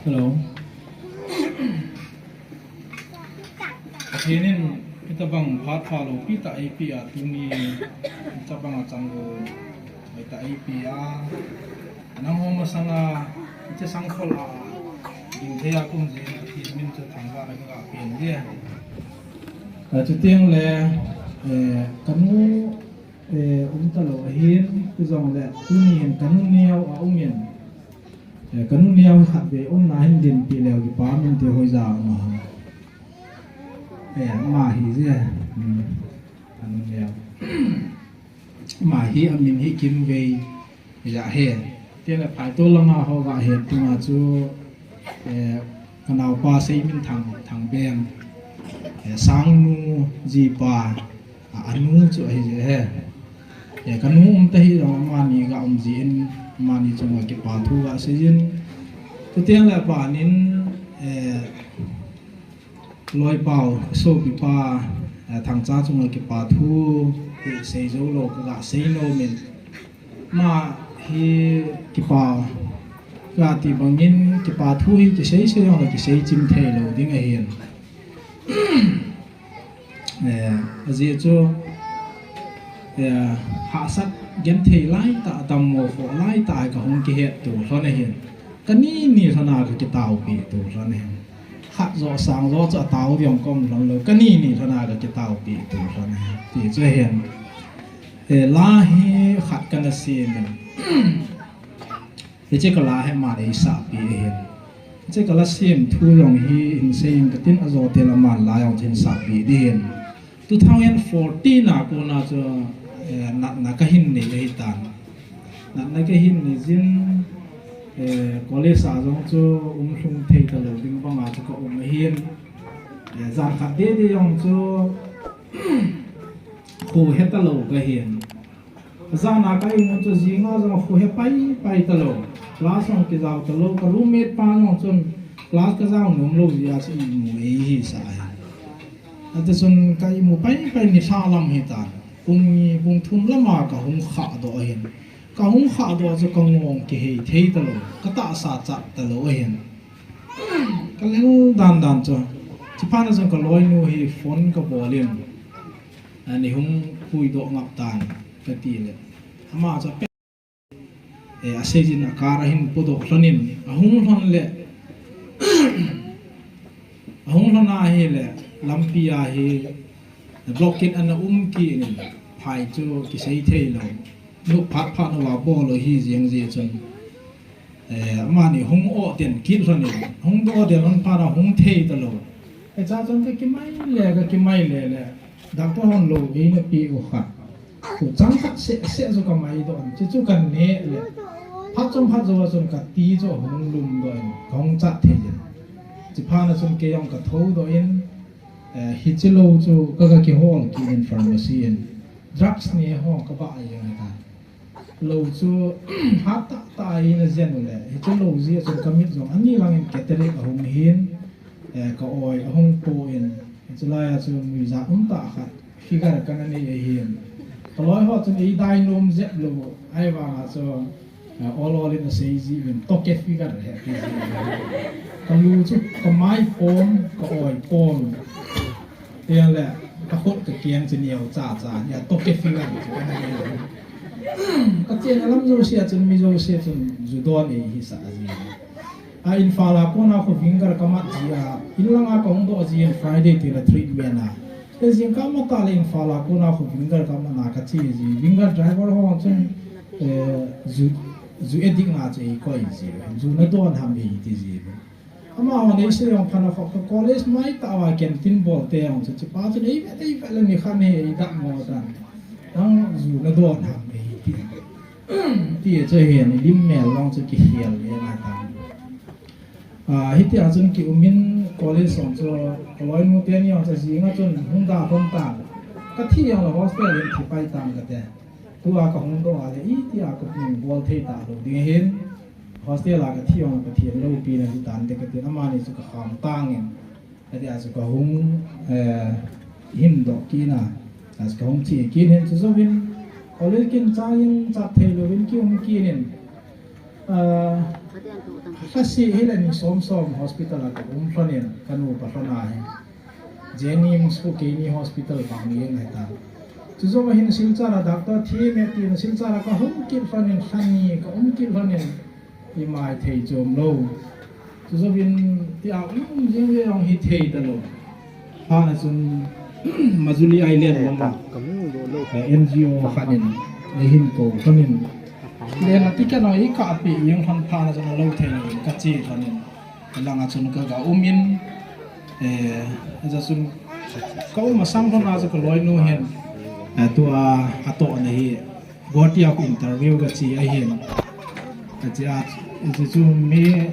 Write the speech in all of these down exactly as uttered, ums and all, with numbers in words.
Hello. Pathen in hitabang phat pha loupi tah eipeh a tuni hitabang a chang lou hoitah eipeh a, nangho masanga hiche sangkhol a ding thei a kaum jeh in Pathen min chu thangvahna kaga pen e. Chuteng le, eh, kanu, eh, um talou ahin, chujongle tuni hin kanu neo aum in, eh, kanu neo khatvei umna hin dinpi leu kipa min te hoija um ham. Eh, ama hi je, hmm, kanu neo. Ama hi amin hi Kimvei ahi. Tile phaito langa ho gahet dinga chu, eh, kanaopa Seiminthang, Thangben, eh, Sangnu jipa, a, anu chu ahi je. Eh, kanu um tahih jong amani ga um jin, amani chunga kipa thu gasei jin. Chuteng le abanin, eh, Loipau, sopipa, eh, Thangcha chunga kipa thu, eh, sei jou lou kaga sei nom in. Ama hi kipa, kati bangin kipa thu hi kisei sei jongle kisei chim thei lou ding ahin. Eh, ajeh chu, eh, hahsat genthei laitah, dammo khoh laitah kahung kihetto lhon ahin. Kanini lhona kakitaopeh to lhon ahin. Khat joh sang joh chu atao ding kaum lhon lou. Kanini lhona kakitaopeh to lhon ahin. Ti chu ahin. Eh, la hi khat kana sem in. Hiche kala hi aman eisahpeh ahin. Hiche kala sem thu jong hi hinsei inge katin, ajotel aman la jong hinsahpeh ding ahin. Two thousand fourteen a kona chu, eh, natna kahin nei ahitan. Natna kahin nei jin, eh, college a jong chu umlhung thei talou ding banga chu kaum ahin. Eh, jan khat dede jong chu kho he talou kahin. Jan a ka imu chu jinga jong kho he pai pai talou. Class jong kijao talou. Ka roommate pa jong chun class kajao nom lou jeh a chu imu eihisah ahi. Ati chun ka imu pai pai nilhah lam hitan. Pung ni, pung thum lama kahung khahdoh ahin. Kahung khahdoh chu kangong kihei thei talou. Katahsa chat talou ahin. Kalel dan dan chu. Chuphat na chun kaloinu hi phone kabol in. Ani hung puidoh ngap tan kati le. Ama chu ape, eh, asei jin a car ahin podoh lhon in. Ahung lhon le. Ahung lhon ahile. Lampi a hi. Blockade ana um kit in. Phai chu kisei thei lou. Nop phat phat uva bol u hi jeng jeh chun. Eh, amani hung oden kit lhon in, hung oden lhon phat a hung thei talou. Hiche chun kakimai le, kakimai le le. Doctor hon lou eina peh u khat. Kho chang khat seh seh chu kamai doh in. Chuchu kaneh le. Phat chom phat jou a chun kati chu ahung lumdoh in. Kahung chat thei in. Chuphat na chun kei jong kathoudoh in. Eh, hiche lou chu ka, kakihol kit in pharmacy in. Drugs ne ho kabah jeng ahitai. Lou chu hat tah tah a eina jen u le, hiche lou jeh a chun kamit jong ani lang in cataract ahung hin, eh, ka oi ahung po in, hiche lai a chu nuijat um tah khat figure kana nei ahin. Kaloi ho chun eidai nom jep lou, ahivang a chu, eh, ol ol in asei ji uvin, toke figure ahi ti ji. Kalu chu kamai pom, ka oi pom. Tiang le, kakhut kakeng chu neo cha cha, nia toke figure chu kana nei. Kachena lam jouse a chun mi jouse chun ju don eihisah ji. A Imphal a kona kho winger kamat ji a, in langa kahung doh ji in Friday tile treatment a. Te jingkah matah le Imphal a kona kho winger kamat na kache ji. Winger driver ho chun, eh, ju, ju addict na chu eikoi ji. Ju nadon ham eiti ji. Amahon eisei jong phat a kho, ka college mai tah uva canteen bol te jong chu, chupa chun eivet eivet le nikhat hi eidammo tan. Nang ju nadon ham eiti. Ti chu hin, lim mel jong chu kihel le ngai tan. Ah, hitia chun kium in college jong chu, kaloinu teni jong chu jinga chun hung dalhon tan. Kathi jongle hostel in thi pai tan kate. Tua kahung doh a le, itia kabol thei talou ding ahin. Hostel a kathi jongle Pathen loupina hitante katin, amani chu kakham tang in. Hitia chu kahung, eh, hindoh kit in a. Hitia chu kahung che kit in hin chujouvin. College kin chang in chat thei louvin kium kit in. Ah, lhasi hile ni som som hospital a ka um lhonin, ka nupa lhon ahi. Jenims khu keini hospital vang jeng ahi ta. Chujouvin Silchar a doctor thi me tin Silchar a ka hung kit lhonin, lhani ka um kit lhonin, ima thei chom lou. Chujouvin tia um jing jong hi thei talou. Phat na chun Majuli Island lam a, eh, N G O khat in eihin kou lhonin. Len a ticket hoi kapeh jeng lhon phat na chun alou thei in ka che lhonin. Lang a chun ka ga um in, eh, aja chun ka um masang lhon a chu ka loinu hin, eh, tua atohna hi Guwahati a interview ka che ahin. Ka che a, hiche chu mi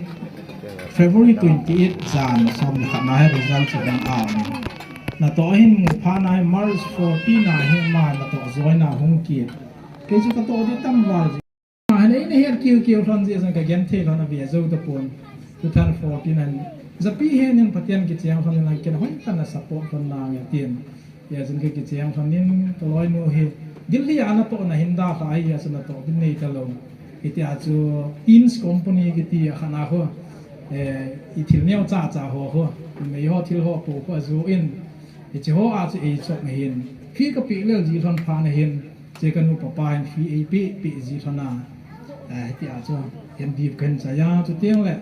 February twenty-eight jan som le khat na hi result chu dang a um. Natoh hin mu phat na hi March fourteen a hi ama natoh join a hung kit. Kei chu ka toh ding tam val ji. Ama hin eina het kiu kiu lhon jeh chun ka genthei lhon a ve jou tapon. Two thousand fourteen an japi hen in Pathen kicheng lhon in lang ken hoi tah in na support lhon nange tin. Hijeh chun ka kicheng lhonin ka loinu hi Delhi a natohna hin dalha ahi, hijeh chun natoh ding nei talou. Hitia chu Teens Company kiti a khat na khu, eh, i thil neo cha cha ho khu, i mei ho thil ho po khu ajoh in, hiche ho a chu eichop na hin, fee ka peh lel ji lhon phat na hin, che ka nupa pa hin fee eipeh peh ji lhon a, eh, hitia chu, M D F ka hin chai a, chuteng le,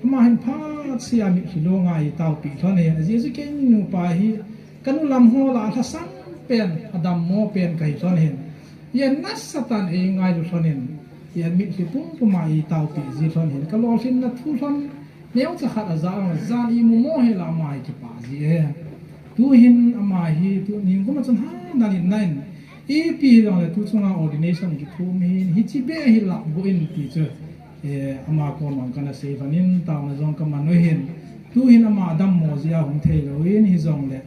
ama hin phat sia mitlhi lou ngai taopeh lhon a hin, ajeh chu kei nupa hi, ka nu lam ho lah a lhasam pen, adammo pen kahi lhon hin. Hijeh in nasatah in eingailu lhon in, hijeh in mitlhi pumpum a eitaopeh ji lhon hin. Ka lolhinna thu lhon neocha khat aja ang, jan imu mo hi lah ama hi kipah ji e. Tu hin ama hi, tu nin kum a chun ha, nan in nan. Ipi hijongle tu chunga ordination kithum hin, hiche beh hi lah go in ti chu. Eh, ama koma kana sei lhon in, taona jong ka man u hin. Tu hin ama adammo jeh a hung thei lou in hijongle.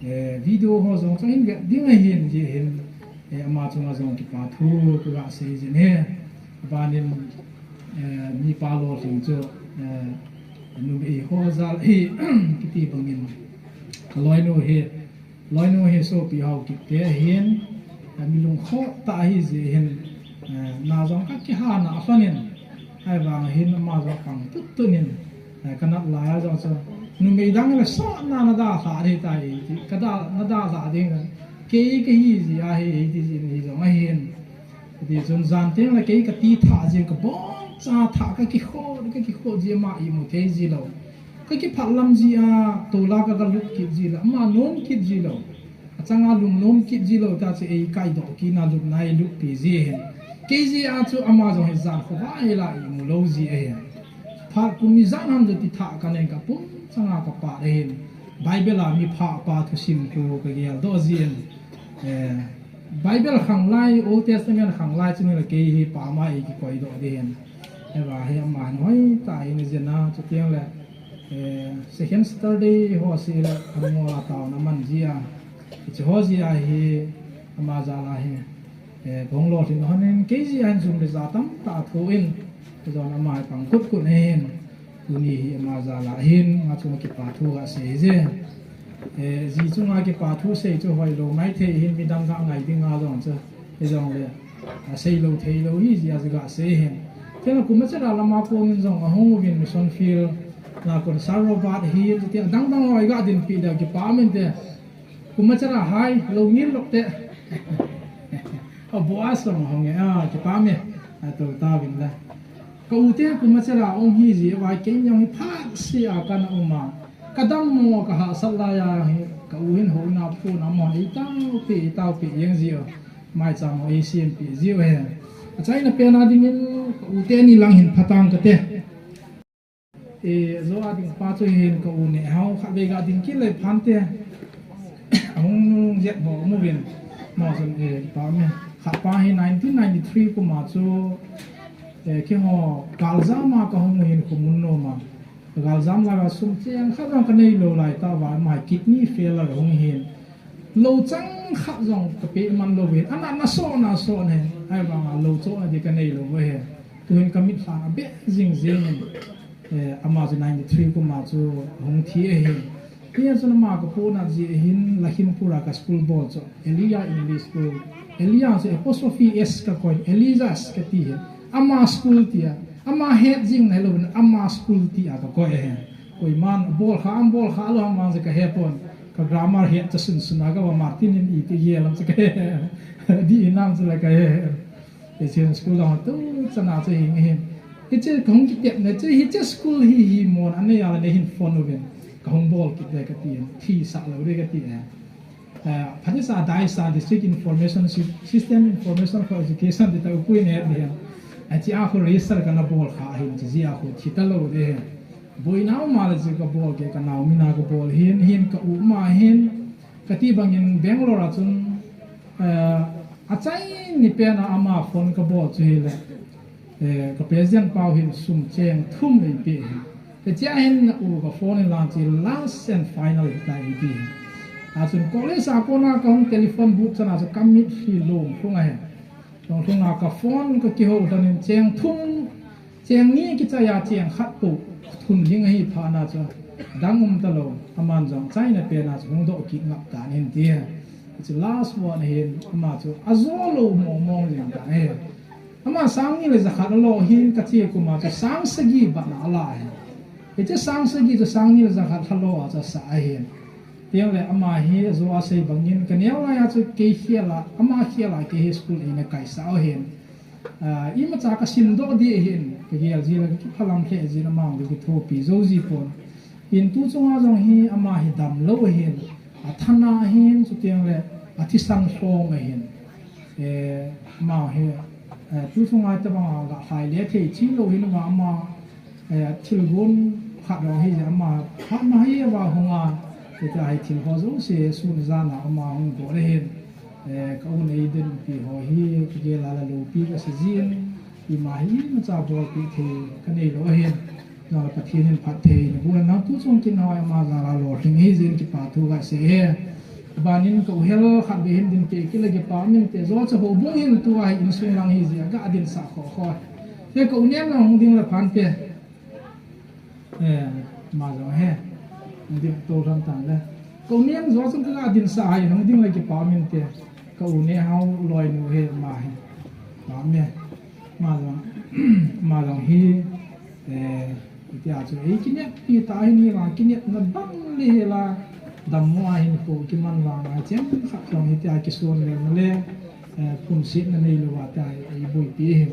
Eh, video ho jong chu hin vet ding ahin, hijeh hin, eh, ama chunga jong kipa thu ka ga sei jin e. Abanin, eh, mipa lolhing chu, eh, numei ho jal hi, kiti bangin, ka loinu hi, loinu hi sopi Haokip te ahin, eh, mi lungkhoh tah ahi jeh hin, eh, na jong ka kihana lhonin, ahivang hin ama jong pang tut tut in, eh, ka nat lai a jong chu, numei dang le sot na na dalha ding tai ti, ka da, na dalha ding a, kei kahi jeh a hi, ti jin hi jong ahin. Ti chun jan teng le kei ka ti thah jin, ka boncha thah, ka kikhoh, ka kikhoh jin ama imu thei ji lou. Ka kiphat lam jeh a, tola ka ga lut kit ji lou, ama nom kit ji lou. Achanga lungnom kit ji lou ta chu ei kaidoh kit na lupna ei luppi ji hin. Kei jeh a chu ama jong hi jan khovah hela imu lou ji ahi. Phat kum ijat ham chu ti thah ka nei ka pum changa ka pat ahin. Bible a mi phah pa thusim khu ka geldoh jin. Eh, Bible khang lai, Old Testament khang lai chu ni le kei hi pam a ei kikoidoh ding hin. Ahivang hi ama hin hoitah in ajin a, chuteng le, eh, second Saturday ho seh le, ka ngol a taona man ji a. Hiche ho jeh a hi, ama jal a hi, eh, ka hung lolhin lhonin, kei jeh a hin sum le ja tamtah athoh in, kei jong ama hi pang kut kut ahin, tuni hi ama jal a hin, ama chunga kipa thu ga sei je. Eh, ji chunga kipa thu sei chu hoilou maithei hin, midang ga ngai ding a jong chu, hijongle, asei lou thei lou hi jeh a chu ga sei hin. Chule kum a chara lama kong in jong ahung uvin mission field, na kon Sir Robert hi, chuteng adang dang ho ga dinpi da kipa um inte. Kum a chara hai, lou ngil lou te. A Boaz jong ahung e, a, kipa um e. A, tou tauvin la. Ka u te kum a chara um hi jeh a, kei jong hi phat sia kana um a. Ka dammo ka hahsat lai a hi, ka u hin houin a phone a amahon ei taopeh, ei taopeh jeng ji u. Maicham ho ei sempeh ji u ahi. Achaina pen a dingin ka u teni lang hin phatang kate. E, jo a ding pa chu hin ka u neh hao khatvei ga ding kit lei phante. Ahung jet ho mu vin. Mo chun, e, pa me. Khat pa hi nineteen ninety-three kum a chu, e, keiho galjam a ka hung hin khomun nom a. Galjam lai a sum cheng khat jong ka nei lou lai tah uva, ama hi kidney failure hung hin. Lou chang khat jong ka peh man lou hin, ana na so na so ne, ahivang a lou cho na di ka nei lou ve he. Tu hin ka mit lhan a beh jing jing in, eh, ama chu ninety-three kum a chu hung thi ahi. Tia chun ama ka pona jeh hin Lakhimpur a ka school bol chu, Elia English School, Elia chu apostrophe S ka koi, Elias ka ti hin, ama school tia, Ama het jing nahi louvin, ama school tia kakoi ahi. Koiman bol kha, am bol kha lou ham vang chu kahe pon. Ka grammar het cha sunsun a kava Martin in iti gel ham chu kahe. Di inam chu la kahe. Hiche school lang tu chana chu hing hin. Hiche kahung kitepna chu hiche school hi hi mon anei a le hin phone uvin. Kahung bol kit de kati. Thi sa lou de kati. Eh, Phatisa Daisa District Information Sy-, System Information for Education ti tah u pui ne diam. Achi a khu register kana bol kha hin chi a khu thi ta lou de. Boina uma le chi kabol ke kanao mina kabol hin hin ka u ma hin kati bangin Bangalore a chun, eh, achaini pena ama phone kabol chu hile. Eh, ka president pau hin sum cheng thum eipe hi. Hichea hin na u ka phone in lang chi last and final hita eipe hi. Achun college a kona kahung telephone booth chana chu kamit hi long lhung ahi. Long lhunga ka phone ka kihou danin cheng thum, cheng ni kichai a cheng khat pu thun ding ahi phat na chu dang um talou. Aman jong chaina pena chu hung doh kit ngap tan hin ti. Hiche last one hin ama chu ajo lou mong mong jing tan ahi. Ama sang ni le jakhat alo hin kache kuma chu sang sagi bana ala ahi. Hiche sang sagi chu sang ni le jakhat lalo a chu asa ahi. Tiang le ama hi ajo asei bangin kaneo lai a chu kei khel a, ama khel a kei hi school eina kaisa ahi. Ah, imacha kasim doh di ahin, kagel ji le kiphalam lheh jin ama kithopi jou ji pon. Hin tu chunga jong hi ama hi damlou ahin, athana ahin, chutiang le athisan lhong ahin. Eh, ama hi, eh, tu chunga tabang a galhai le thei chi lou hin ama, ama, eh, thilgon khat lou hi ama, khat ma hi ava hung a, ita hi thil ho jouse sun jan a ama hung bol ahin. Eh, ka u nei dinpi ho hi, kagel a la loupi kasei jin, ima hi imacha bolpi thei kanei lou ahin. Jong le Pathen in phatthei naboh in lang tu chung kin hoi ama jal a lolhing hijin kipa thu kasei e. Abanin ka u hel khat vei hin dinpi kit le kipa um inte, jo chu houbung hin tua hi insung lang hijeh a gadinsah khoh khoh. Te ka u nem lang hung ding le phante. Eh, ama jong hi. Hung ding to lhon tan le. Ka u nem jo chu kagadinsah hi hung ding le kipa um inte. Ka u nehao loinu hi ama hi. Amen. Ama jong, ama jong hi, eh, hitia chu, eh, kineppi tah hi ni vang, kinepna bang le hela, dammo a hinkho kiman vang a, cheng khat jong hitia kisun le le, eh, phunsetna neilou a tia eiboipi hi.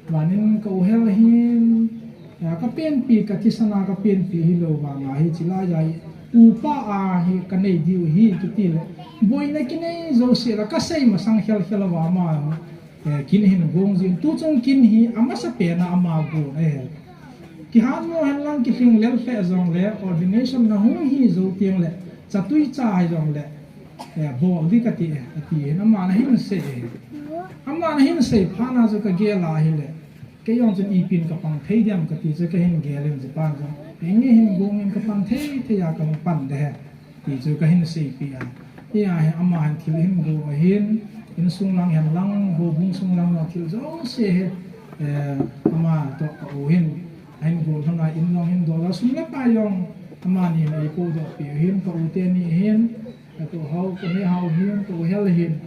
Abanin ka u hel hin, eh, kapenpi, kathisan a kapenpi hilou vang a, hiche lai a, upa a hi kanei diu hi kiti le, boina kinei jouse la kasei masang khel khel uva ama, Eh, kin hin gong jin, tu chung kin hi amasapen a ama gong ahi. Kihat mo hen lang kilhing lel lheh jong le, ordination na hung hi jou tiang le, chatui cha hi jong le, eh, bol ding kati e, ati hin aman ahin sei e. Aman ahin sei phat na chu kagel a hile, kei jong chun ipin kapang thei diam kati chu kahin gel in, chupan jong, enge hin gong in kapang thei thei a kahin pan de he. Ti chu kahin seipi a. Hia hi ama hin thil hin go ahin, insung lang hen lang, houbung sung lang jong thil jouse hi, eh, ama toh ka u hin, ahin go lhon a in jong hin do la sum le pai jong, amani hin eipodoh pi u hin, ka u teni hin, ka u hao, ka nehao hin, ka u hel hin,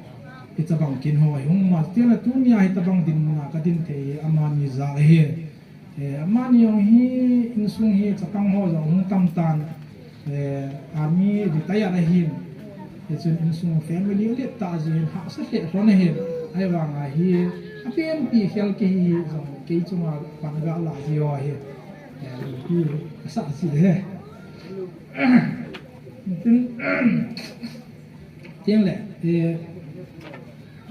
hitabang kin ho hi hung ma, tia la tunia hitabang dinmun a kadin thei hi, amani jal ahi. Eh, amani jong hi insung hi chapang ho jong hung tam tan, eh, army retire ahin. Hichun insung family alet tah jeh in hahsa lheh lhon ahin. Ahivang a hi apenpi khel kihi jong kei chunga pan galah ji ho ahi. Eh, pi asa ji he. Tin, tin le, eh,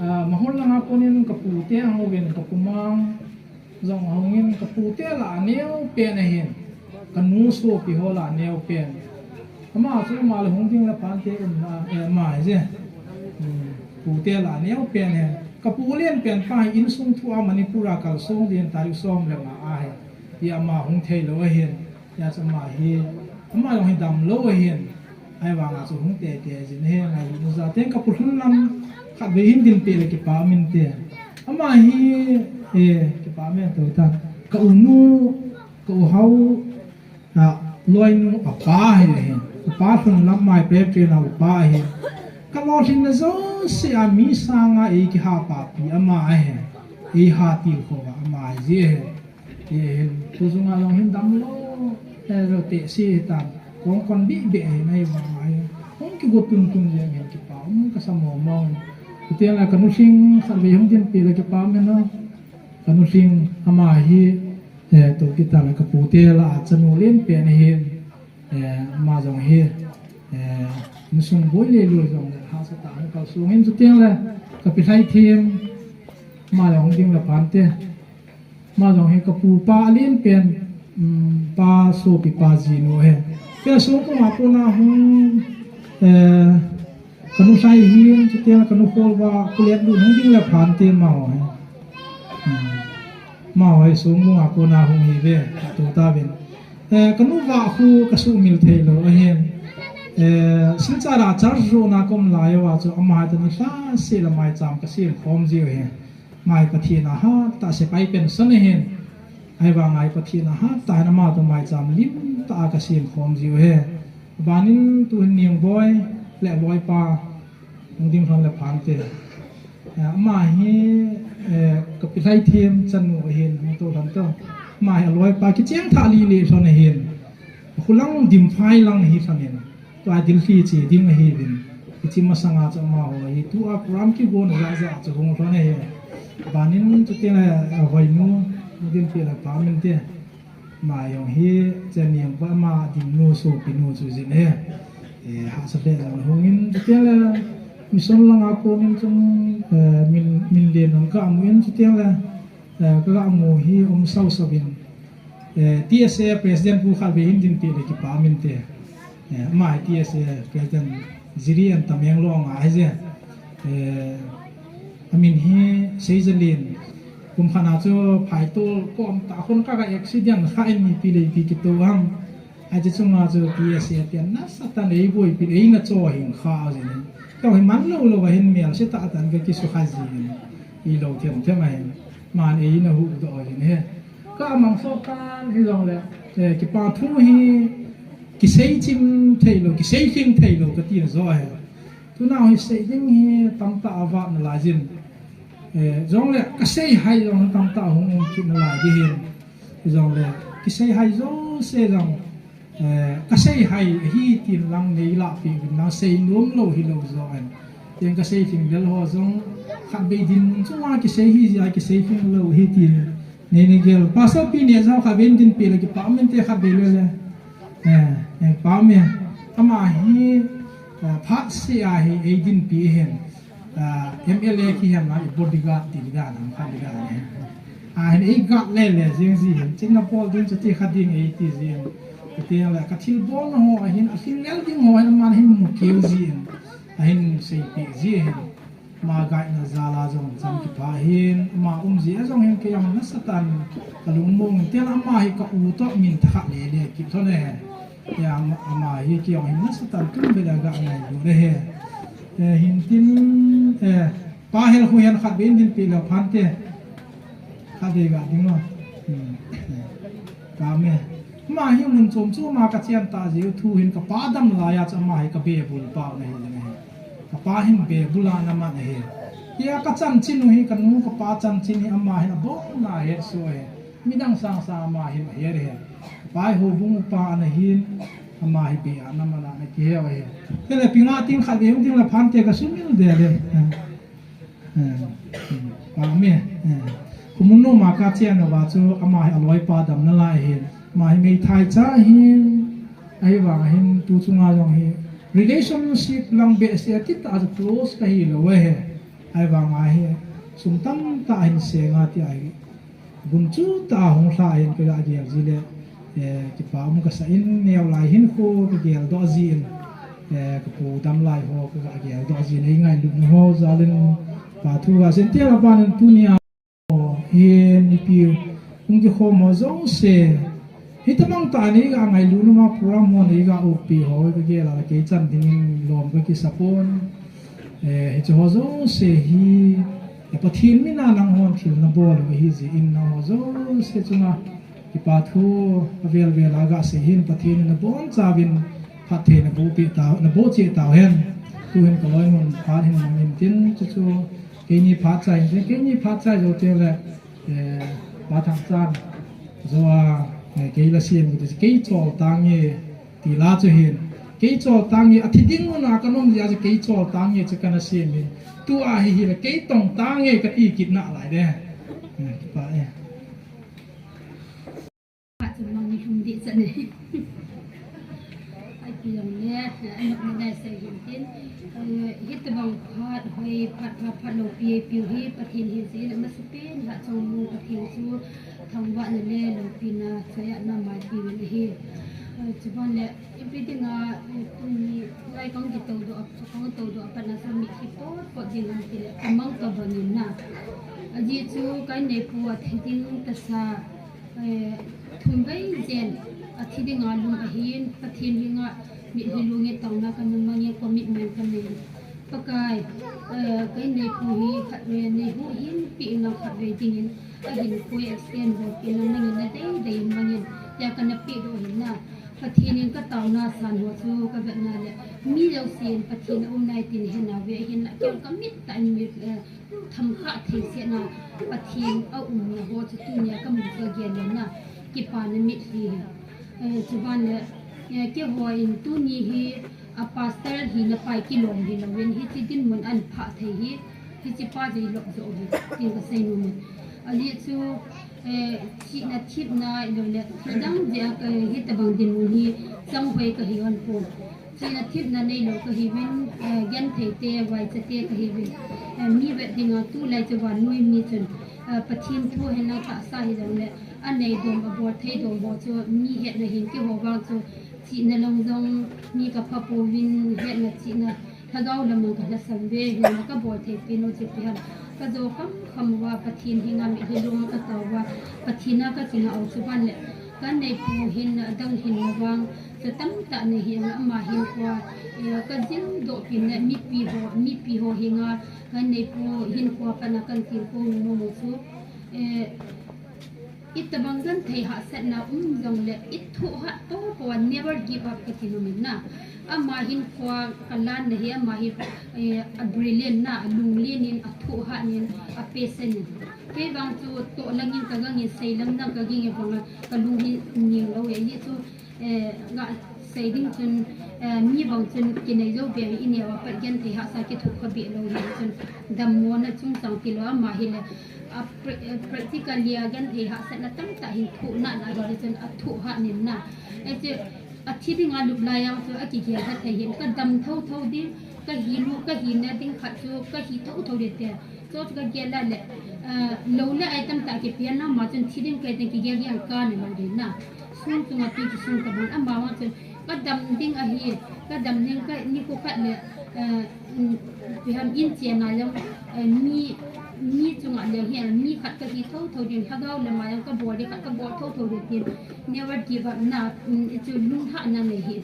ah, mahol langa konin kapute ahung uvin, kapumang jong ahungin, kapute lah a neo pen ahin, kanu sopi ho lah a neo pen. Ama chu ama le hung ding le phante um na, eh, ama hi je. Hmm, pute lah a neo pen ahin. Kapu len pen pa hi insung thu a Manipur a kalsong din tarik som le nga ahi. Hi ama hung thei lou ahin. Hia chu ama hi, ama jong hi damlou ahin. Ahivang a chu hung tete jin ahi, ngailutna jal teng kapu lhun lam khatvei hin dinpi le kipa um inte. Ama hi, eh, kipa um e tou ta. Ka u nu, ka u hao, a, loinu apa hi ahin. Apa lhun lam mai pe pe na upa ahin. Ka lolhinna jouse a mi sanga eikiha papi ama ahin. Eiha tilkhou a ama ahi ji ahin. Hi hin, tu sunga jong hin damlou, eh, lou te si hitan. Kong kon bih beh hin ahivang ahi. Hung kigo tun tun jeng hin kipa um kasa mong mong. Kati la kanu Lhing khatvei hung dinpi le kipa um hin o. Kanu Lhing ama hi, eh, tu kita la kapu te la a chanu lenpen ahin. Eh, ama jong hi, eh, insung boi le lui jong le hahsa tah a kalsong in chuteng le kapi Lhaithem ama jong hung ding le phante. Ama jong hi kapu pa alen pen, um, pa sopi pa jinu ahi. Tia sung kong a kona hung, eh, kanu Lhai hin, chuteng le kanu Kholva, kulet lu hung ding le phante amaho hi. Hmm. Amaho hi sung kong a kona hung hi ve, atu ta vin. Eh, kanu Vahkhu kasumil thei lou ahin. Eh, Silchar a church rohna kom lai uva chu ama hi tuni lha se la maicham kasem khom jiu ahi. Ama hi Pathen a hatah a sepai pension ahin. Ahivang a hi Pathen a hatah a hin ama toh maicham limtah a kasem khom jiu ahi. Abanin tu hin Ningboi le aloipa hung ding lhon le phante. Eh, ama hi, eh, kapi Lhaithem chanu ahin, hung to lhon to. Ama hi aloipa kicheng thah lele lhon ahin. Khulang dimphai lang hi lhon in. Tua Delhi che ding ahiuvin. Hiche masanga chu amaho hi tua program kigona jahjah chu hung lhon ahi. Abanin chuteng le, eh, Hoinu, hung dinpi le phante. Ama jong hi, chani jong pa ama dingnu sopinu chu jin ahi. Eh, hahsa le jong hung in, chuteng le, mission langa kon in chung, eh, min, min len jong kamu in, chuteng le, eh, kagamu hi um sau sau in, eh, T S A President pu khatvei hin dinpi le kipa um inte. Eh, ama hi T S A President Jiri an Tamenglong a ahi je. Eh, amin hi Seijalen. Kum khat na chu phaitol kom tah khun ka, ka accident kha in mipi le ipi kito ham. Ahi chu chunga chu T S A ten nasatah in eiboipi, eina cho hing kha jin. Kei hi man lou lou a hin melse tah tah in ka kisukha jin. Ilou them them a hin. Aman eina huhdoh jin ahi. Ka mang so kan hijongle, eh, kipa thu hi kisei chim thei lou, kisei lhing thei lou kati na jo ahi. Tunah hi sei ding hi tamtah avat nalai jin. Eh, jongle kasei hai jong tamtah hung um kit nalai ding hin. Jongle kisei hai jouse jong, eh, kasei hai ahi tin lang nei lahpeh uvin lang, sei nom lou hilou jo ahin. Tin kasei lhing lel ho jong khatvei dinmun chunga kisei hi jeh a kisei lhing lou ahi tin. Nei, nei gel. Pastor pi neh jao khatvei dinpi le kipa um inte khatvei le le. Eh, eh, pa me. Ama hi, eh, phat seh a hi eidinpi ahin. Eh, M L A kihen lang i bodyguard ti ding dan, khat ding dan. Ahin ei guard le le jing ji hin. Chingna bol ding chuti kha ding eiti jin. Kati le ka thilbolna ho ahin, ahin lel ding ho ahin, aman ahin mu keu jin. Ahin seipeh ji ahin. Ama guide na jal a jong chang kipha hin, ama um jeh a jong hin kei jong nasatah in kalungmong in, tin ama hi ka u toh min thakhat le le kit lhon e. Tia ama, ama hi kei jong hin nasatah in tun beh le ka ngailut e. Eh, hin tin, eh, pa hel khu hin khatvei dinpi le phante. Khatvei ga ding o. Hmm. Ka me. Ama hi mun chom chom a ka chen ta jeh u thu hin ka pa dam lai a chu ama hi ka bebul pa u ahi jeng ahi. Ka pa hin bebul a na man ahi. Tia ka chanchin u hi ka nu ka pa chanchin hi ama hin abon a het soh ahi. Midang sang sang ama hin ahet ahi. Ka pa hi houbung upa ana hin ama hi be a na man a na kihe u ahi. Tele pinga ting khatvei hung ding le phante ka sumil de le. Eh, eh, pa me, eh. Khumun nom a ka chen uva chu ama hi aloipa dam nalai ahin. Ama hi meithai cha ahin, ahivang ahin tu chunga jong hi relationship lang behseh a kitah a chu close kahi lou ahi. Ahivang a hi sum tamtah ahin seng a tia hi. Gunchu tah a hung lha in ka ga gel ji le, eh, kipa um ka sa in neo lai hin khu ka gel doh ji in, eh, ka pu dam lai ho ka ga gel doh ji in ei ngailutna ho jal in pa thu ga sen tia la ban in tunia hi mipi hung kikhom ho jouse hi tamang tah nei ga ngailutna ma program ho nei ga upi ho ka gel a la kei chan ding in lom ka kisa pon. Eh, hiche ho jouse hi, eh, Pathen min a nang hon thil na bol u ahi jeh in nang ho jouse chunga kipa thu avel vel a ga sei hin Pathen in na bonchauvin phatthei na boh peh tau, na boh cheh tau hen. Tu hin ka loi mun phat hin mang in tin chu chu keini phat chai in tin keini phat chai jou teng le, eh, Pa Thangchan. Joa, eh, kei la sem kiti chu kei chol tange ti la chu hin. Kei chol tange, athi ding muna ka nom jeh a chu kei chol tange chu kana sem in. Tua hi hi la kei tong tange ka ti kit na lai de. Eh, pa e. Phat chu mang ni hum di cha ne. Ai pi jong le, eh, anop na dai sei hin tin. Eh, hitabang phat hoi, phat phat phat loupi, pi hi Pathen hi jin, amasa pen la chong mu Pathen chu thangvahna le loupina choi-atna maipi uvin ahi. Eh, chuban le, ipi dinga, eh, tuni lai kong kitoh doh a, kong toh doh a pat na chu mitlhi potpot ding ham ti le, amang tobang in na. Ajeh chu ka inneipu athi ding tasa, eh, thum vei jen athi dinga lum ahin, Pathen henga mitlhi lunge taona kana mang e, commitment kanei. Pakai, eh, ka inneipu hi khatvei nei huhhingpeh inlang khatvei dingin ahinkho extend bolpeh inlang nangin nadei dei in mangin, tia kana pehdoh ahin na. Pathen in ka taona san ho chu ka vetna le, mi jousen Pathen aum nai tin ahe nauve, ahinla kei ka mit tah in mi, eh, themkhat thei sehna Pathen aumna ho chu tunia ka mu ka gel le na, kipana mitlhi hi. Eh, chuban le, eh, keiho in tuni hi, a pastor hina pa hi kilom hilouvin, hiche dinmun ahin phah thei hi, hiche pa jong hi lop jo hi, tin ka sei nom e. Ajeh chu, eh, chihna thepna ahilou le, thil dang jeh a ka hitabang dinmun hi chang hoi ka hi hon pon. Chihna thepna neilou ka hiuvin, eh, genthei te, vaicha te ka hiuvin. Eh, mi vet dinga tulai chu vannoi mi chun, eh, Pathen thu henlang tahsa hijong le, anei dom, abol thei dom ho chu mi hetna hin keiho vang chu chihna lang jong mi ka pha pouvin, hetna chihna lhagao lam a ka lhasam uve, hinla ka bol thei pen u chu ipi ham. Ka jo kham kham uva, Pathen henga mitlhi lunga ka tao uva, Pathen a ka kinga u chuban le, ka inneipu hin adang hin na vang, chu tamtah nei hi ama hinkhoa, eh, ka jil doh pen le mipi ho, mipi ho henga, ka inneipu hinkhoa pat na kan tilkhou nom u chu, eh, Itobang genthei hahsatna um jongle, ithoh hat toh toh a never give up kati nom in na. Ama hinkhoa kalanna hi, ama hi, eh, a brilliant na, alunglen in, athoh hat in, a patient in. Kei vang chu toh lang in ka gang in, sei lang in ka ging e vang a, ka lung hi ning lou e. Hijeh chun, eh, nga sei ding chun, eh, mi bang chun kinei jou beh, i neo a pat genthei hahsa kithoh kha beh lou hi chun, dammo na chungchang tilou ama hile, a pra-, eh, practically a genthei hahsatna tamtah hin thoh na na hile chun athoh hat in na. Eh, chu athi dinga lup lai a chu akigel kha thei hin, ka dam thotho ding, ka hi lu, ka hina ding khat chu ka hi thotho ding te. Chu chu ka gel a le, ah, lou le ai tamtah kipian na, ama chun thi ding kei ten kigel gel ka ne lou ding na. Sung chunga tui kisung tabang, ama vang chun ka dam ding ahi, ka dam ding ka nikho khat le, ah, um, ipi ham in chena jong, ah, mi, mi chunga le hi, mi khat ka hi thotho ding, lhagao lama jong ka bol ding khat ka bol thotho ding tin, never give up na, um, chu lunglhahna nei hi.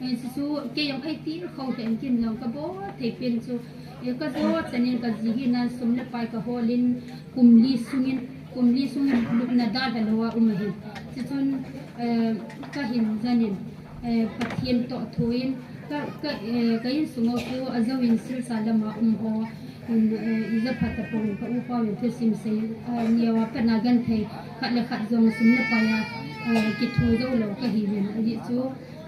Eh, chu chu kei jong eitilkhou lheh in kin jong ka bol thei pen chu, eh, ka jo chan in ka ji hi nan sum le pai ka hol in kum li sung in, kum li sung in lupna dalha lou a um ahi. Chuchun, eh, ka hin jan in, eh, Pathen toh thou in ka, ka, eh, ka insung u chu ajou in Silsa lama um ho, um, eh, ija phat tapon ka upa u thusim sei, eh, neo a pat na genthei khat le khat jong sum le pai a, eh, kitho jou lou ka hiuvin. Ajeh chu,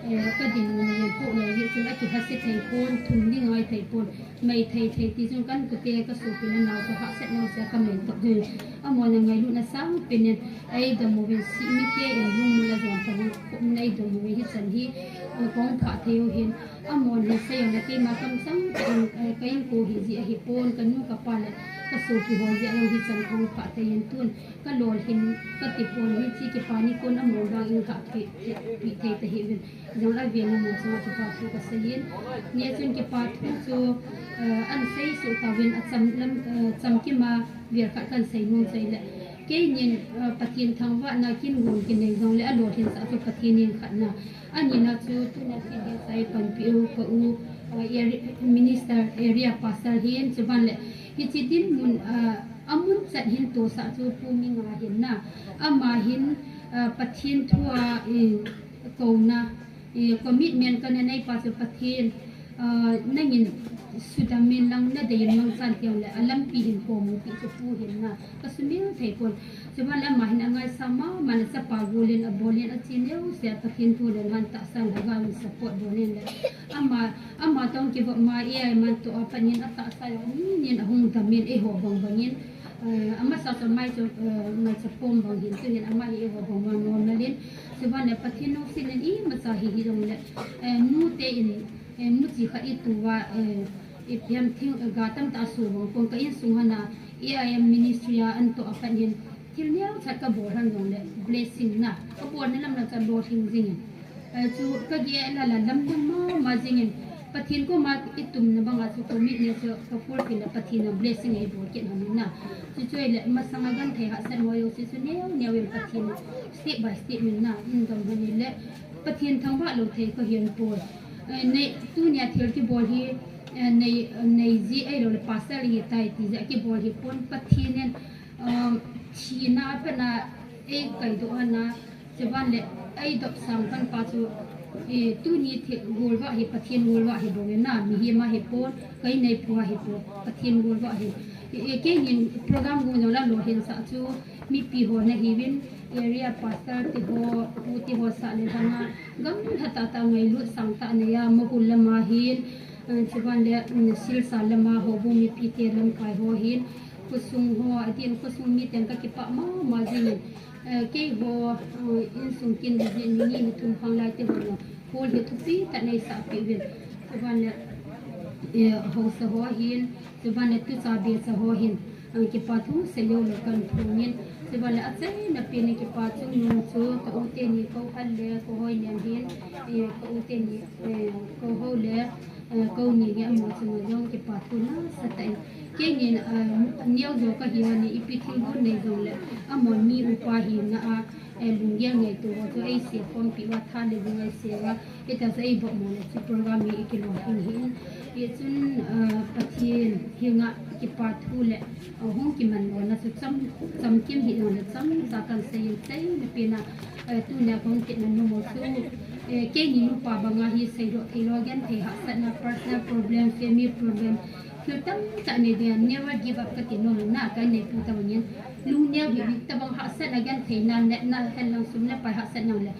eh, ka dinmun a jong poh lou jeh chun akihase thei pon, thum ding ngai thei pon, mei thei thei ti chun kan kute ka sopi le nao chu hahsat lou seh a ka mei toh jeh in. Amahon a ngailutna sangpen in eidom uvin, sihmite in lungmon a jon tabang khop in eidom uvin hichan hi, eh, kahung phah thei u hin. Amahon hin sei jongle keima kamchang tah in, eh, ka inko hi jeh ahi pon, ka nu ka pa le ka sopi ho jeh a jong hichan kahung phah thei in tun. Ka lolhin, ka tipon hiche kipa nikho a amahon vang in ka pi, pi, pi thei tahih uvin. Jong la ven amahon chunga kipa thu ka sei in. Nia chun kipa thu chu, eh, ahin sei soh tauvin acham lam, eh, chamkim a vel khat kahin sei nom chu ahile. Keinin, eh, Pathen thangvahna kin gon kinei jongle alolhinsah chu Pathen in khatna. Anina chu tuna T D S I panpi u ka u, eh, area, minister, area pastor hin chuban le hiche dinmun, eh, Amun chat hin tosah chu Pu Minga hin na. Ama hin, ah, Pathen thu a, eh, kouna, eh, commitment kana nei pa chu Pathen, Ah, nangin sudam in lang nadei in mangchan teng le, alampi hin komu pi chu pu hin na, kasumil thei pon. Chuban le ama hin angaisang mama na chapa gol in abol in achi neo se Pathen thu le han tahsan lhagao in support bol in le. Ama, ama tong kivop ma A I man toh a pat in atahsa jong ni nin ahung dam in eiho bang bang in. Eh, amasa chu mai chu, eh, mai chapom bang hin tu hin ama hi eiho bang ma normal in. Chuban le Pathen lungset in imacha hi hijong le, eh, nute in, eh, muchi khat itu va, eh, ipi ham thing, eh, ga tamtah asu vang pon ka insung hana, A I M ministry a antoh a pat hin thil neocha kabol han jong le blessing na, kabol na lam na cha lolhing jing in. Eh, chu kagel a la lam dang mama jing in, Pathen koma itum na banga chu commitment chu ka fulfill a Pathen a blessing eibol kit ham in na. Chuchu ahile masanga genthei hahsat ho jouse chu neo neo in Pathen step by step in na, in dom han in le Pathen thangvah lou thei kahin pon. Eh, nei, tunia thil kibol hi, eh, nei, nei ji ahilou le pastor hi tai ti jeh a kibol hi pon Pathen in, um, thina a pat a eikai doh hana, chuban le eidop sang pan pa chu, eh, tuni thil golvah hi Pathen golvah hi bou in na, mihem a hi pon, kei nei pua hi pon, Pathen golvah hi. Eh, eh, keinin program gon jong la lolhin sah chu, mipi ho nahiuvin, area pastor te ho, pu te ho sah le lhanga, gamlha tah tah ngailut sangtah nei a, Mahur lama hin, eh, chuban le, mm, Silchar lama Houbung mipi te lamkai ho hin, khosung ho, adin khosung miten kakipah mama jing in, eh, keiho, eh, insung kin le jin ni ni ni thum khang lai te ho jong, hall hi thupi tah in eisah peh uvin. Chuban le, eh, haosa ho hin, chuban le tucha becha ho hin, ah, kipa thu seijou le kahin phong in, chuban le achaina pen in kipa chungnung chu ka u teni Kou Hal le Kou Hoinem hin, eh, ka u teni, eh, Kou Hou le, eh, Kou Ni hi amaho chunga jong kipa thu nasatah in. Keinin, ah, neo jo kahi hon in ipi thilgon nei jong le, amaho mi upa hina a, eh, lunggel ngaito ho chu eisei khompi uva tha le lung eisei uva, hita chu eibol mo le chu program hi ikilolhing hi in. Hichun, ah, Pathen henga kipa thu le, ah, hung kiman lona chu cham, chamkim hijong le chomcha kahin sei in, achaina pen a, eh, tunia kahung kit na nom u chu, eh, keini nupa banga hi seidoh theilou genthei hahsatna, personal problem, family problem, thil tamtah nei ding a never give up kati nom in na, kaneipu tabang in lungneo hih tabang hahsatna genthei na, natna henlang sum le pai hahsat nang le,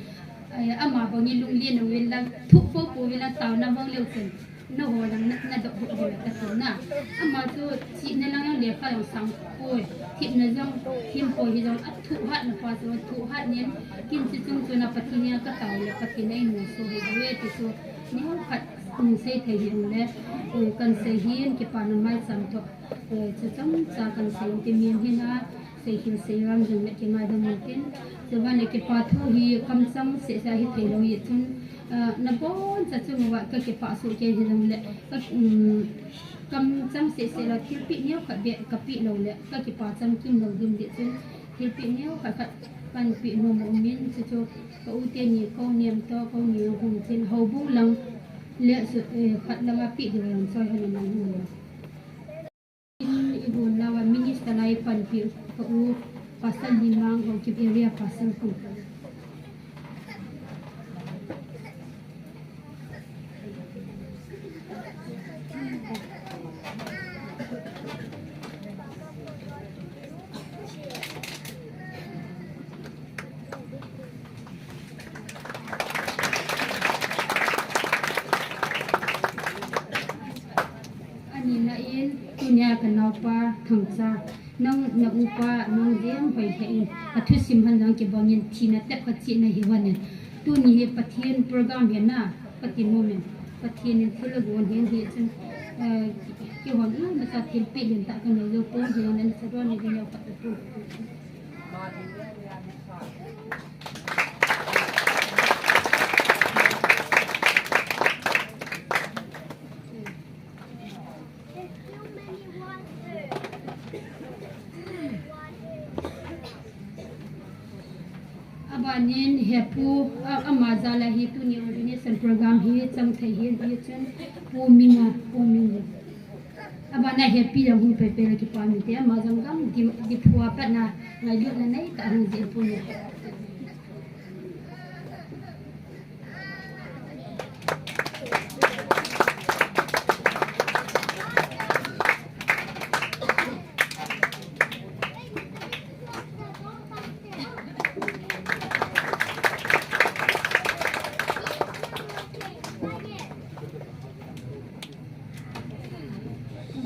eh, ama bang in lunglen uvin lang, thuh poupou vin lang, taona bang leu chun naho lang na, nadoh doh diu kati na. Ama chu chihna lang jong lekha jong sang poi, themna jong them poi, hijong athuh hatna pa chu athuh hat in, kin chu chung chun a Pathen henga katao le Pathen in einunsah hih diu ve ti chu neokhat, um, sei thei hih le, eh, kahin sei hin kipana maicham toh, eh, chu chomcha kahin sei in, ti min hin a, sei hin sei ram jong le kingaidam un tin. Chuban le kipa thu hi kamchang seh seh a hithei lou hi chun, ah, naboncha chunga kakipah soh kei hijong le, ka, um, kamchang seh seh la thilpeh neokhat beh kapeh lou le kakipa chamkim lou ding ding chun thilpeh neokhat khat kahin peh nom u min, chuchu ka u teni Kou Nem toh Kou Ni hung tin Houbung lang le, eh, khat langa peh diu jong choi hon in nang hung. In igon nauva minister lai panpi ka u Pastor Limang, Haokip area pastor khu. Anina in, tunia kanaopa Thangcha, nang na upa, nang jeng hoi hoi in, athusim han jong kibang in, thina tep khat cheh nahi uvin. Tuni hi Pathen program hi na, Pathen moment, Pathen in thil agon hin hichun, eh, keihon imacha thilpeh lentah kanei jou pon, hijongle nacha don nading neokhat kapu. Abanin hepu, a, ama jal a hi tuni ordination program hi chang thei hin, hichun Pu Minga, Pu Minga. Abana hepi jong hung pei pei le kipa min te, ama jong gam di, di phua pat na ngailutna neitah hung jih pon.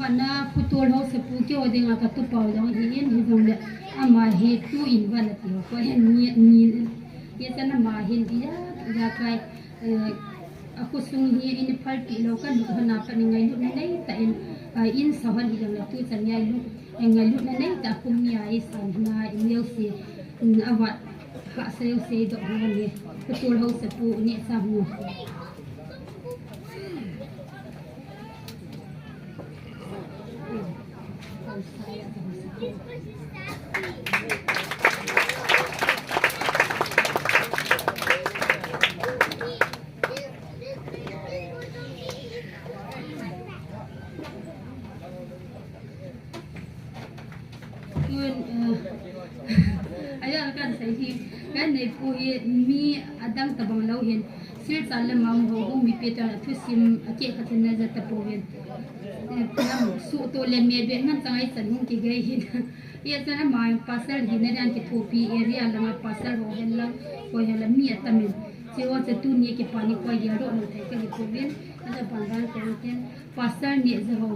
Ana putol ho se pu kio dinga ka tu pau jong hi in hi jong le ama hi tu in van ati ho ko hen ni ni ye sana ma hin dia ya kai a khosung hi in phal pi lo ka lu hana pa ni ngai lu na nei ta in in sa hon hi jong le tu chan ya lu ngai lu na nei ta kum ya i san na in yo se a va ha se yo se do ho ni putol ho se pu ni sa hu. Tun, eh, ayo kan sei hi, kan nei pu hi mi adang tabang lo hin, Silchar le Mangho ho mi pe ta thusim a ke khat na ja ta pu hin. Eh, nam su to le me be ngan tangai chan hung ki gai hin. Ye chan ama pastor hi na dan ki thopi area la ma pastor ho hen la, ko hen la mi atamin. Che o che tu ni ki pa ni ko ya ro no thai ka hi pu hin. Aja ban ban ko tin. Pastor ni je ho.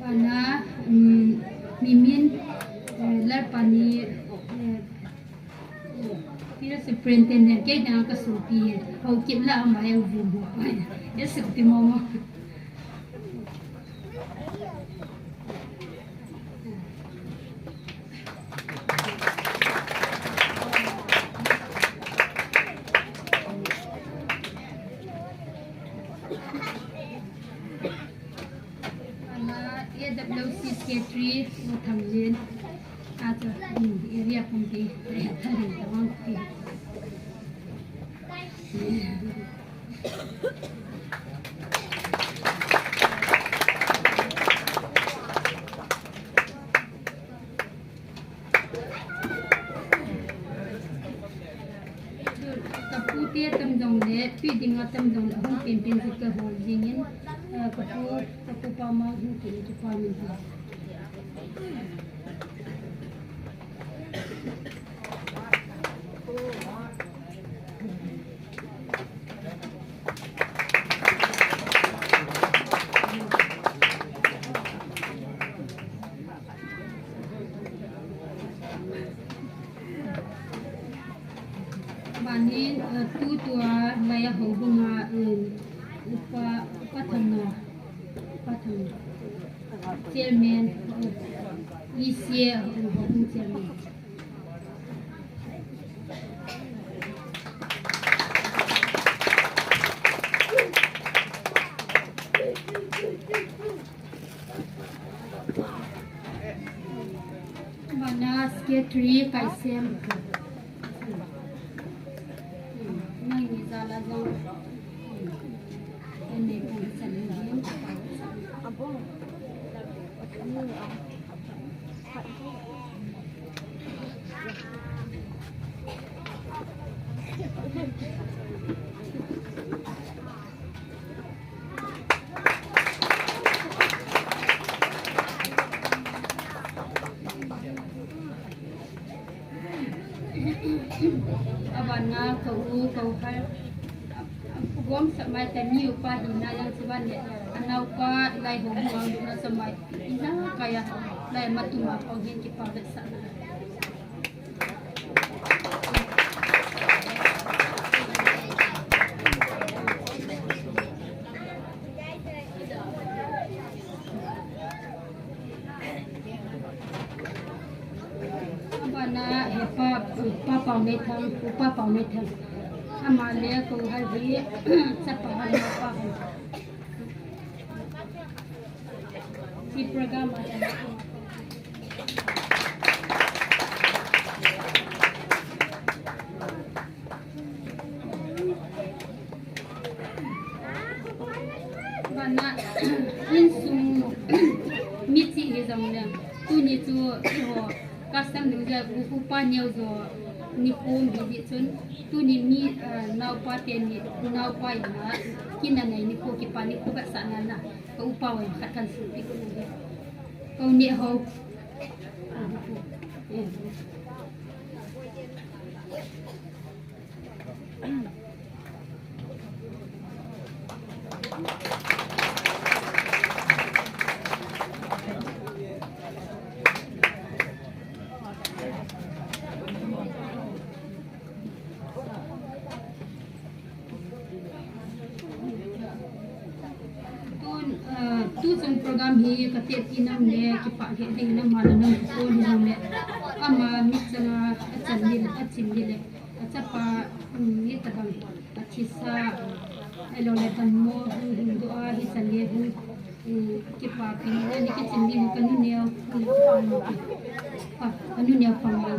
Ana, um, mimin, eh, lar pani, eh, Peter Superintendent, kei dang ka supi, ho kip la ma e vu mo, e supi mo mo. Ana A W C Secretary, U Thangjin. Acha, um, area pumpi, area tharin tawang pi. Kapu te tam jong le, pi dinga tam jong le, hung pen pen si ka hol jingin, ah, kapu, kapu pa ma hung pen ki pa min. Banin, eh, tutua laya houbunga, eh, upa, upa thanga, upa thanga. Chairman, eh, E C A, eh, houbung chairman. Mana secretary kaisem. Nang ni jala jong. Ene pun sa ni. Abong. Abana ka u ka u hal. Gom sa mai ta ni upa hi na yang si ban ne. Ana upa lai ho mo ang na sa mai. Ina kaya lai matuma ko hin ki pa sa na. Abana hepa, pa pau nei thang, pa pau nei thang. Ama le ko hal hi, sa pa hal pa hal. Hi program a. Bana, insung, mithi hi jong le, tuni chu iho, Custom nu ja u, upa neo jo nikho mi di chun, tuni mi, ah, naopa teni, naopa ina, kina nei nikho, kipa nikho vetsahna na, ka upa wai khat kan suhpi ko ni. Ko ni ho. Tun, ah, tuchung program hi ka tepna le kipah lheh ding na, ama le nang ko ni le. Ama mi changa achan ni le, achin ni le. Achapa, um, hitabang, athisa, ahilou le dammo, hung, hung doh a, hichan le hung, um, kipapi, ani kichin ding kanu neo, hung, pa, kanu neo pa ma.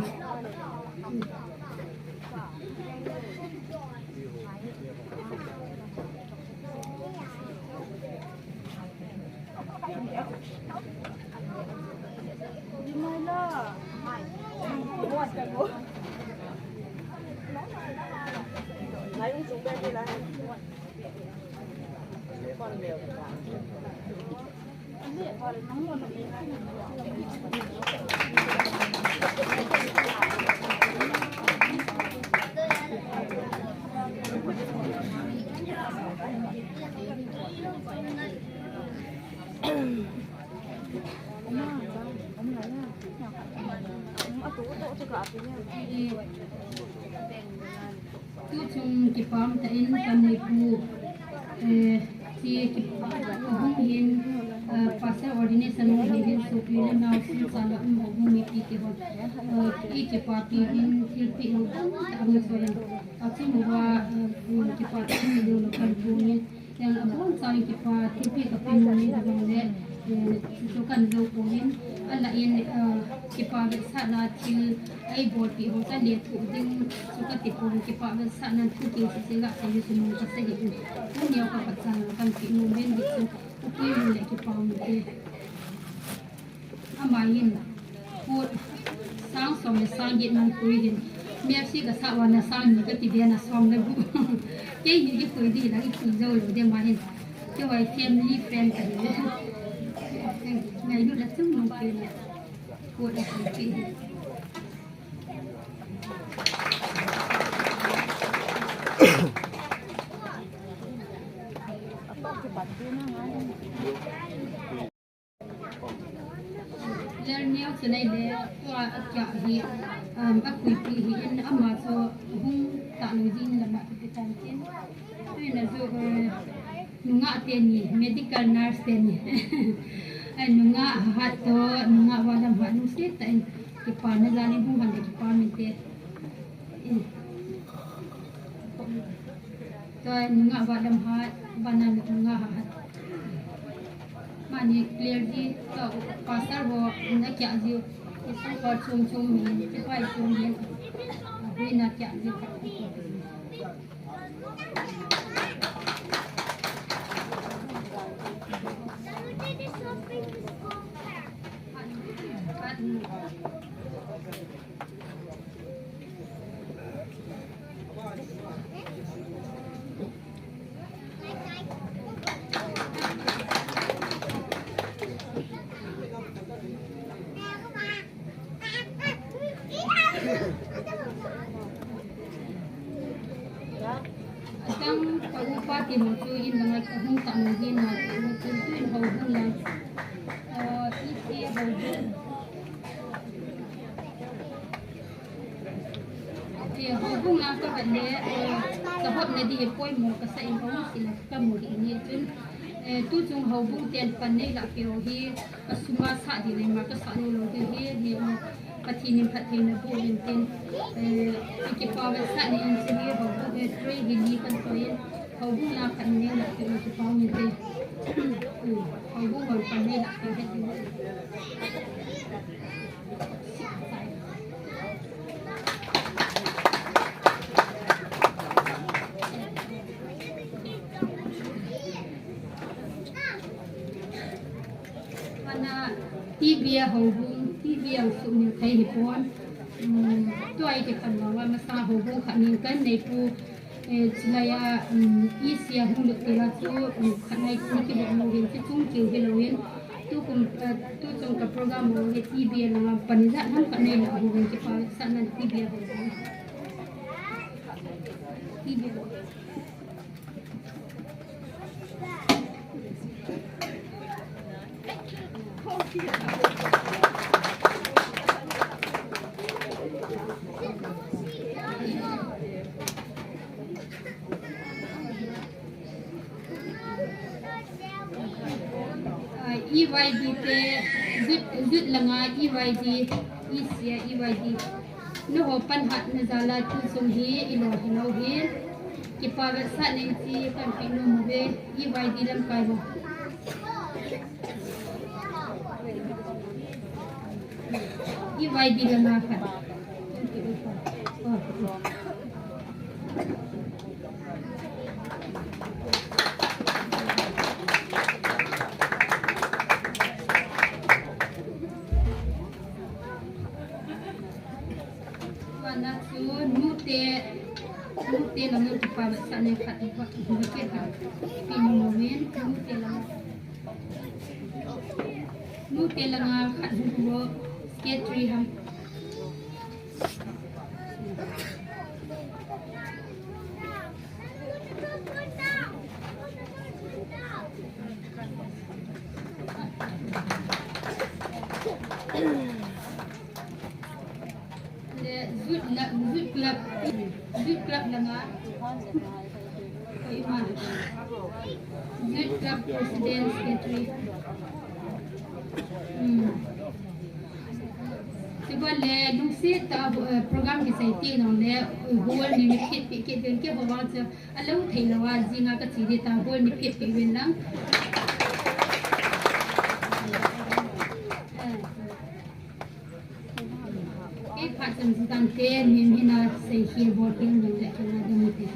Tuchung kipah tah in ka neipu, eh, chi ki-, hung hin, eh, pastor ordination hung hin, sopi le nao, sum sa la um, hung mipi kihon, eh, i kipapi hin, thilpeh lou tah hung so in, achung uva, eh, kipapi hin, lou kan pu hin, Chang abon chang kipa, thilpeh kape nom in abang le, eh, chu kan jou pon, alah in, eh, kipa vetsahna thil eibolpeh ho chu lethuh ding chu kati pon, kipa vetsahna thu kei sese gasei u chu nung kasa hih in. Tuni a ka pachat kan pe nom in, hichu upi nom le kipa um te. Ama hin, coat sang som le sang get nung pui hin. Mercy kasah uva na sang ni kati dia na som le gup. Keini kipui di la kipui jou lou dia ama hin. Kei hoi family friend kahi. Ngailut la chung nung pui na. Coat a pui pui hin. Ler neo chu nei le, tua akia hi, um, apuipi hi in ama chu hung talou jin lama kipe tan tin. Tuin a chu, eh, nungah teni, medical nurse teni. Eh, nungah hahat toh, nungah valam hat nungset tah in kipana jal in hung hen le kipa min te. Eh. Tua nungah valam hat, vana nungah hat. Mani clergy, tua pastor ho, na kia jiu. Isu ko chung chung mi, chipai chung mi. Hui na kia jiu. Atang pa upa ti ho chu in langa hung ta mo hin na ti mo chu tuin ho hung lang. Eh, iti ho hung. Eh, houbung lang ka vet le, eh, ka hop na di poimo kasa in hung sila ka mu hi ni chun. Eh, tuchung houbung ten pan nei lah peh u hi, asum a sah di le ma ka sah lou lou di hi, ni, eh, Pathen in phatthei na boh in tin, eh, kipa vetsahna in chun hi houbung, eh, tray hi ni kan toi in, houbung lang khat nei lah peh u kipa um in tin. Hmm, houbung lang pan nei lah peh u hi. Ana, T B A houbung, T Hiang sumil thei hi pon. Um, tua i kikhan vang uva masa houbung khat ning kan nei pu, eh, chulai a, um, E C a hung lut tila chu, um, khat nai ni kibol lou hin chu chung kiu hi lou hin. Tu kum, eh, tu chung ka program ho hi T B A langa pan ijat ham khat nei la ho hin kipa sa nan T B A ho. T B A. Ah, E Y D te, youth, youth langa E Y D, E C a E Y D. Nangho panhatna jal a tu chung hi ilo hilou hi. Kipa vetsahna in ti panpi nom uve, E Y D lamkai ho. E Y D langa khat. Tua chu nute, nute langa kipa vetsahna khat, khat, khat, khat, pin momin, nute langa. Nute langa khat hu ho, secretary ham. Le, youth la, youth club, youth club langa. Koima. Youth club president, secretary. Hmm. Chubole, lungset tah a, eh, program kisei ti nong le, eh, hall ni ni phet peh kit uvin keiho vang chu. Alo thei lou a, jinga kache ding ta, hall ni phet peh uvin lang. Kei phat chan chu tante, min hina sei hi bol ding ding le, kei na ding te.